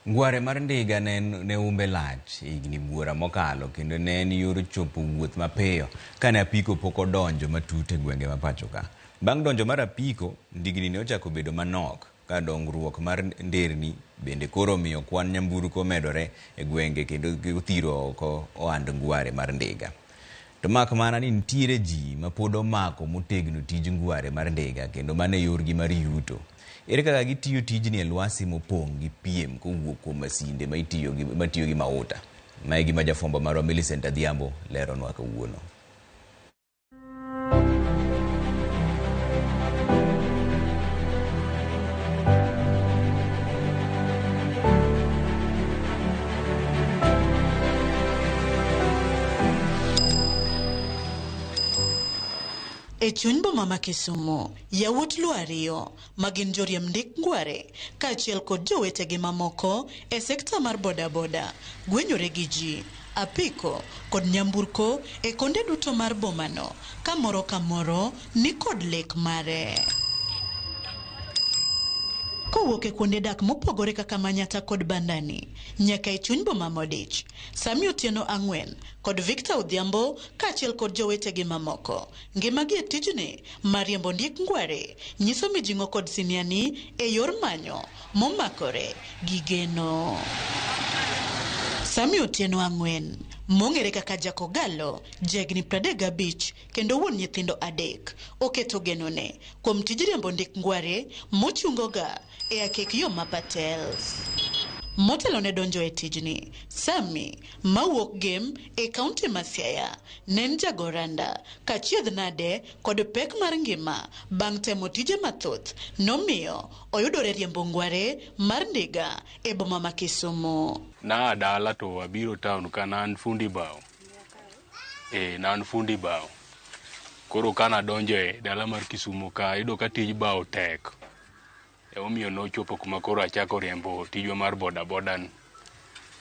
Ngware mar ndiga ne umbe lach higni buora mokalo kendo ne en yor chopo wuoth mapiyo kane apiko pok odonjo matut e gwenge ma pacho ka. Bang' donjo mar apiko, ndigni ne ochako bedo manok ka dongruok mar nderni bende koro omiyo kwan nyamburko medore e gwenge kendo othiro oko ohand ngware mar ndiga. To mak mana ni nitiere ji ma pod omako motegno tij ngware mar ndiga kendo mano e yorgi mar yuto. Ere kaka gitiyo tijni e lwasi mopong' gi piem kowuok kuom masinde matiyo gi mauta? Ma e gima jafwambo marwa Millicent Adhiambo leronwa kawuono. E chuny boma ma Kisumu, yawuot Luo ariyo ma gin joriemb ndik ngware kaachiel kod jowetegi mamoko e sekta mar bodaboda gwenyore gi ji, apiko kod nyamburko e konde duto mar bomano ka moro ka moro ni kod lek mare. Kowuok e kuonde dak mopogore kaka Manyatta kod Bandani nyaka e chuny boma modich, Sami Otieno Ang'wen kod Victor Odhiambo kaachiel kod jowetegi mamoko ngimagi e tijni mar riembo ndik ngware nyiso mijing'o kod siniani e yor manyo momakore gi geno. Sami Otieno Ang'wen mong'ere kaka Jakogalo, jahigni 35 kendo wuon nyithindo 3, oketo genone kuom tij riembo ndik ngware mochungoga e akek yo ma Patels. Motelo ne donjo e tijni, Sami mawuok Gem e kaunti ma Siaya ne en jagoranda kachiedh nade kod pek mar ngima bang' temo tije mathoth nomiyo oyudore riembo ngware mar ndiga e boma ma Kisumu. Na dala to abiro town ka na an fundi bao. Na an fundi bao. Koro ka nadonjo e dala mar Kisumu ka ayudo ka tij bao tek. Emomiyo nochopo kuma koro achako riembo tijwa mar boda boda ni.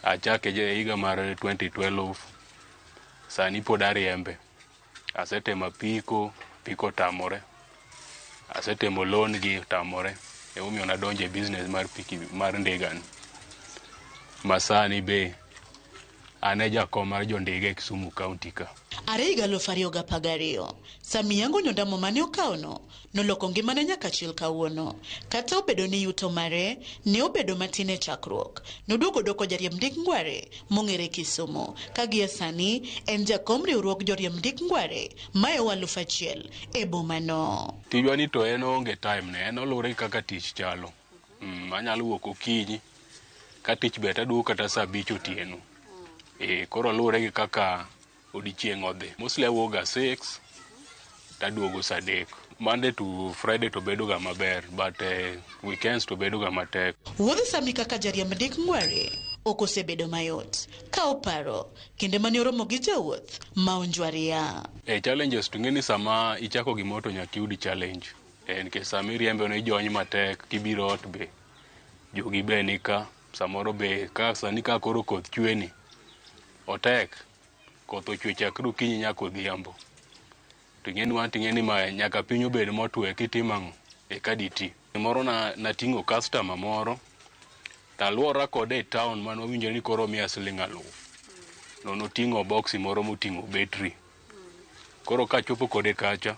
Achake e higa mar 2012. Sani pod ariembe. Asetemo apiko, apiko otamore. Asetemo loan gi otamore. Emomiyo nadonjo e business mar piki mar ndiga ni. Ma sani be an e jakom mar jondiga e Kisumu County ka. Are higa 2012, Sami yango nyondamo mane okawono noloko ngimane nyaka chil kawuono. Kata obedo ni yuto mare ne obedo matin e chakruok, noduogo doko jariemb ndik ngware mong'ere Kisumu, ka gie sani en jakom riwruog joriemb ndik ngware maeo 1000 e bomano. Tijwa ni to en onge time ne, en oluwore gi kaka tich chalo. Anyalo wuok okinyi, ka tich ber taduogo kata saa 5 otieno. Koro luwore gi kaka odiochieng' odhi. Mostly awuok ga 6 taduogo saa 3. Monday to Friday to bedo ga maber, but weekends to bedo ga matek. Wuodh Sami kaka jariemb ndik ngware ok osebedo mayot ka oparo kinde mane oromo gi jawuoth ma onjwaria. Challenges to ing'e ni sama ichako gimoro to nyaka iyud challenge. Nikech sama iriembe no ijony matek, kibiro ot be jogi be nika, samoro be ka sani ka koro koth chwe ni otek. Koth ochwe chakre okinyi nyaka odhiambo. To ing'e ni wan to ing'e ni ma nyaka piny obed motwo eka itimo ang'o? Eka diti. Moro nating'o customer moro to aluora kode e town mane wawinjore ni koro omiya siling 1000. No noting'o boksi moro moting'o battery. Koro kachopo kode kacha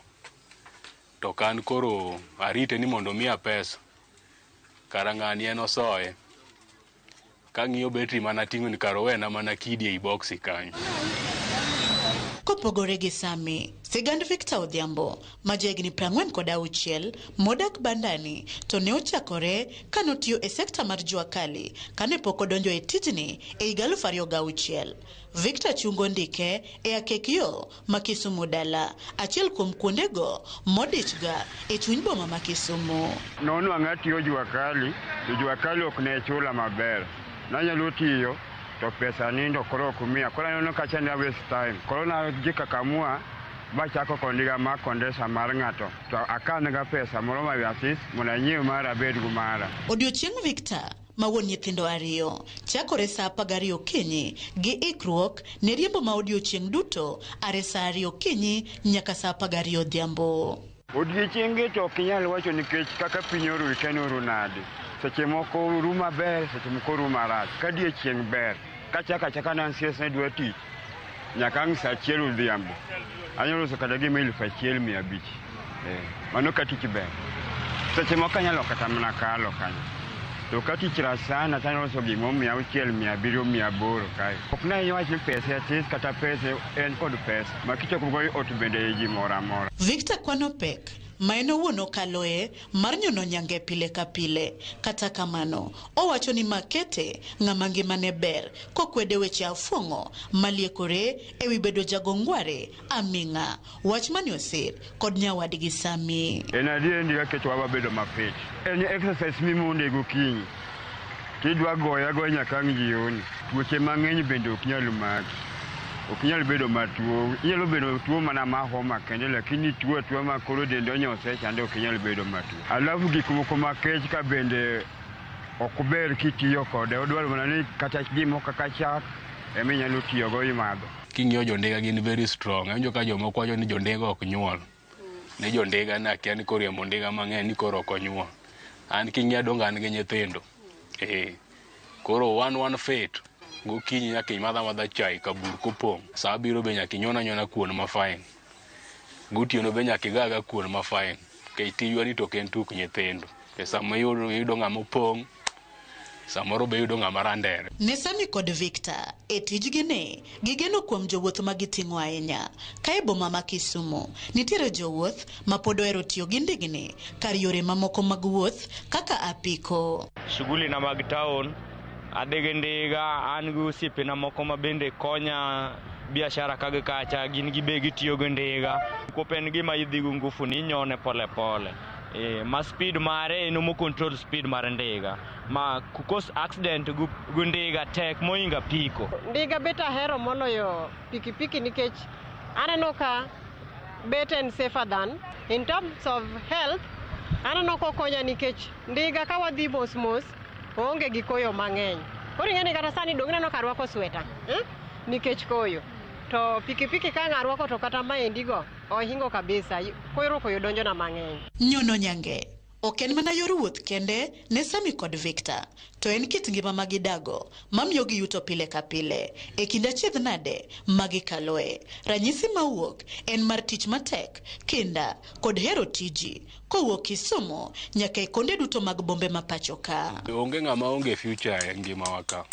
to kan koro arite ni mondo omiya pesa. Kara ng'ani en osoye. Kang'iyo battery mana ting'o ni kar owena mana kidi ei boksi kanyo. Kopogore gi Sami, sigand Victor Odhiambo ma jahigni 46 modak Bandani to ne ochakore kanotiyo e sekta mar jua kali kane pok odonjo e tijni e higa 2006. Victor chungo ndike e akek yo ma Kisumu dala, achiel kuom kuondego modichga e chuny boma ma Kisumu. Nonwang'a atiyo jua kali, to jua kali ok ne chula maber. Nanyalo tiyo to pesa nindo koro ok miya. Koro aneno kacha ni a waste time. Koro najikakamua bachako kondiga mar kondesa mar ng'ato. To akan ga pesa moro ma asis mondo anyiew mara abed go mara. Odiochieng' Victor ma wuon nyithindo 2 chakore saa 12 okinyi gi ikruok ne riembo ma odiochieng' duto are saa 2 okinyi nyaka saa 12 odhiambo. Odiochienge to ok inyal wacho nikech kaka piny oru ikia ni oru nade. Seche moko ru maber, seche moko ru marach. Ka diechieng' ber, kachako achaka nansies ne dwa tich, nyaka ang' sa 1 odhiambo. Anyalo uso kata gima 1500. Mano ka tich ber. Seche moko anyalo kata mana kalo kanyo. To ka tich rach sana to anyalo uso gimo 600, 700, 800 kae. Ok ne wach ni pesa tis kata pesa en kod pesa. Ma kichoko go ot bende ji moro amora. Victor kwano pek ma en owuon okaloe mar nyono nyange pile ka pile. Kata kamano, owacho ni makete ng'ama ngimane ber kokwede weche afuong'o maliekore ewi bedo jagongware aming'a. Wach mane osir kod nyawadgi Sami. En adier ndiga ketowa wabedo mapit. En exercise mimunde gokinyi. Tidwa goye agoya nyaka ang' jioni. Tuoche mang'eny bende ok nyal maki. Ok inyal bedo matuo. Inyalo bedo tuo mana ma homa kende, lakini tuo atuo ma koro dendi onyosre chande ok inyal bedo matuo. Alafu gik moko makech ka bende ok ber kitiyo kode. Odwaro mana ni kata gimoro kaka chak ema inyalo tiyogo imadho. King'iyo jondiga gin very strong. Awinjo ka jomoko wacho ni jondiga ok nyuol. Ni jondiga ne akia ni koriembo ndiga mang'eny ni koro ok onyuol. An king'iya donge an gi nyithindo. Koro wan fit. Gokinyi nyaka imadh amadha chai kabur kopong'. Sa abiriyo be nyaka inyon anyona kuon ma fine. Gotieno be nyaka iga aga kuon ma fine. Nikech tijwa ni to ok en tuk nyithindo. E sama iyudo ng'ama opong', samoro be iyudo ng'ama randere. Ne Sami kod Victor, e tijgi ni, gigeno kuom jowuoth ma giting'o ahinya. Ka e boma ma Kisumu, nitiere jowuoth ma pod ohero tiyo gi ndigni kar yore mamoko mag wuoth kaka apiko. Shughuli na mag town, adhi gi ndiga, an gi osiepena moko ma bende konya biashara ka gi kacha, gin gibe gitiyo gi ndiga. Kop en gima idhi gi ngufu ni inyone pole pole. Ma speed mare en omo control speed mar ndiga. Ma kukos accident gu ndiga tek mohingo apiko. Ndiga bet ahero moloyo pikipiki nikech aneno ka bet en safer than in terms of health. Aneno kokonya nikech ndiga ka wadhi mos mos oonge gi koyo mang'eny. Koro ing'e ni kata sani dong' ineno ka arwako sweta, nikech koyo. To pikipiki ka ang' arwako to kata maendigo ohingo kabisa, koro koyo donjona mang'eny. Nyono nyange ok en mana yor wuoth kende ne Sami kod Victor, to en kit ngima ma gidago mamiyo giyuto pile ka pile e kind achiedh nade ma gikaloe. Ranyisi mawuok en mar tich matek, kinda kod hero tiji kowuok Kisumu nyaka e konde duto mag bombe ma pacho ka. Onge ng'ama onge future e ngimawa ka.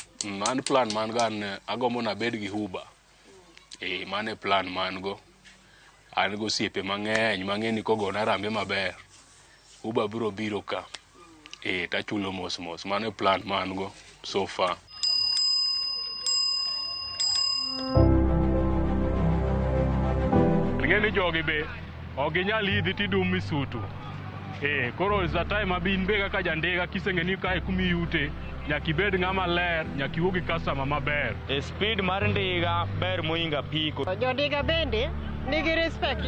An plan man go an agombo nabed gi Uber. Mano e plan man go. An go osiepe mang'eny mang'e ni kogona rambe maber, Uber biro biro ka. Tachulo mos mos. Mano e plan man go so far. Ing'e ni jogi be ok ginyal idhi tidum misutu. Koro is a time ma in be kaka jandiga kiseng'e ni kae kumiyute, nyaka ibed ng'ama ler, nyaka iwuo gi customer maber. Speed mar ndiga ber mohingo apiko. Jondiga bende nigi respect.